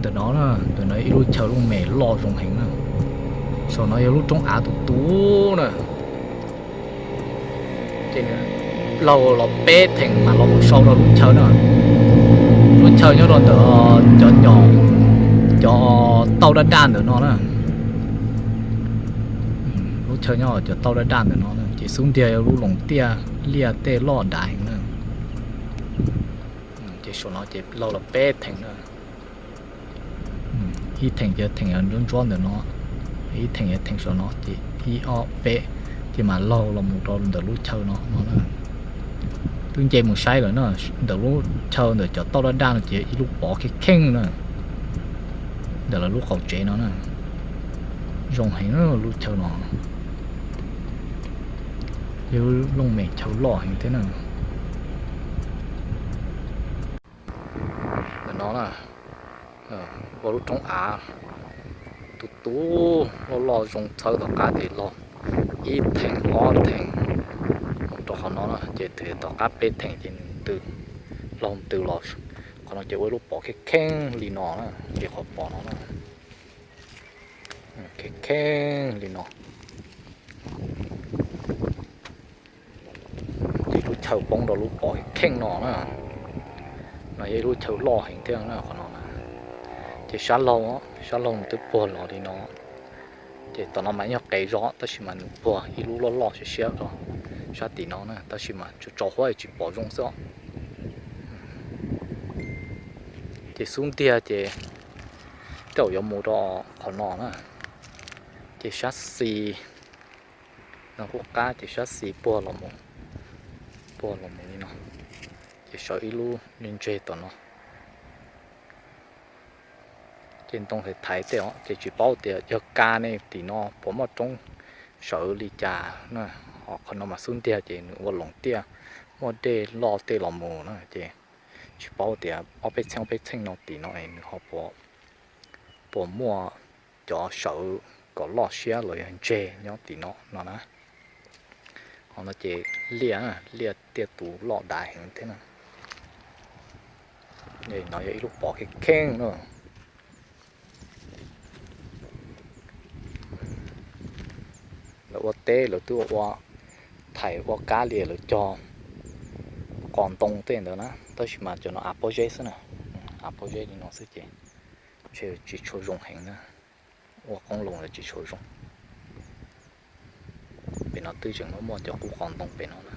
Ntawm no, ntawm no ib lub chaw looj mem loj zoo heev na. Saum no yog lub roob av tus tus na. Ces laug los peb theem mas los mus sau rau lub chaw no. Lub chaw nyob rau ntawm cov, cov tauj daj daj ntawm no na. Lub chaw nyob cov tauj daj daj ntawm no na, ces xub ntiag yog lub loos tiaj liaj tej loj dav heev na. Ces saum no ces laug los peb theem na. Ib theem ces theem ntsuab ntsuab ntawm no, ib theem ces theem saum no ces ib ob peb, ces mas laug los mus rau ntawm lub chaw no no na. Twb nce mus saib lawm na, ntawm lub chaw ntawm cov tauj daj daj no ces ib lub pov kheej kheej na, ntawm lawv lub qaum tsev no na. Zoo heev lub chaw no, yog looj mem chaw loj heev thiab na. Ntawm no na, ua lub roob av tus tus loj loj zoo txhawb tom qab ces laug ib theem ob theem mus rau qhov no na, ces tom qab peb theem ces nws ntws, laug ntws los qhov no ces ua ib lub pov kheej kheej li no na, li qhov pov no na, kheej kheej li no. Ces lub chaw poob rau lub pov kheej no na. No yog ib lub chaw loj heev thiab na qhov no na. Ces sab laug, sab laug nws twb puag los li no. Ces tom no mas yog qes zog tab sis mas nws puag ib lub loj loj siab siab rau sab tim no na, tab sis mas tso tso huab tsis pom zoo xwb os. Ces xub ntiag ces tej zaum yuav mus rau qhov no na. Ces sab xis no kuj qab, ces sab xis puag los mus, puag los mus li no, ces sawv ib lub ntseg tom no. Ces ntoo thaiv thaiv tej os, ces tsis paub tias yog ka ne tim no puas muaj roob sawv li cas na. Ho qhov no mas xub ntiag ces nws ua loos tiaj, muaj dej loj tej los mus na, ces tsis paub tias ob peb txheej ob peb txheej no tim no es nws ho puas muaj cov sawv kom loj siab los yog ntseg nyob tim no no na. Ho no ces liaj, liaj tiaj tus loj dav heev thiab na. No yog ib lub pov kheej kheej na. Lawv ua teb lawv twb ua, thaiv ua kab li lawv cog qos ntoo tej ntawd na, tab sis mas cov no av pob zeb xwb na, av pob zeb li no xwb ces ntshe tsis tshua zoo heev na, ua qoob loo lawv tsis tshua zoo. Pem no twb tseem muaj muaj cov qub qos ntoo pem no na.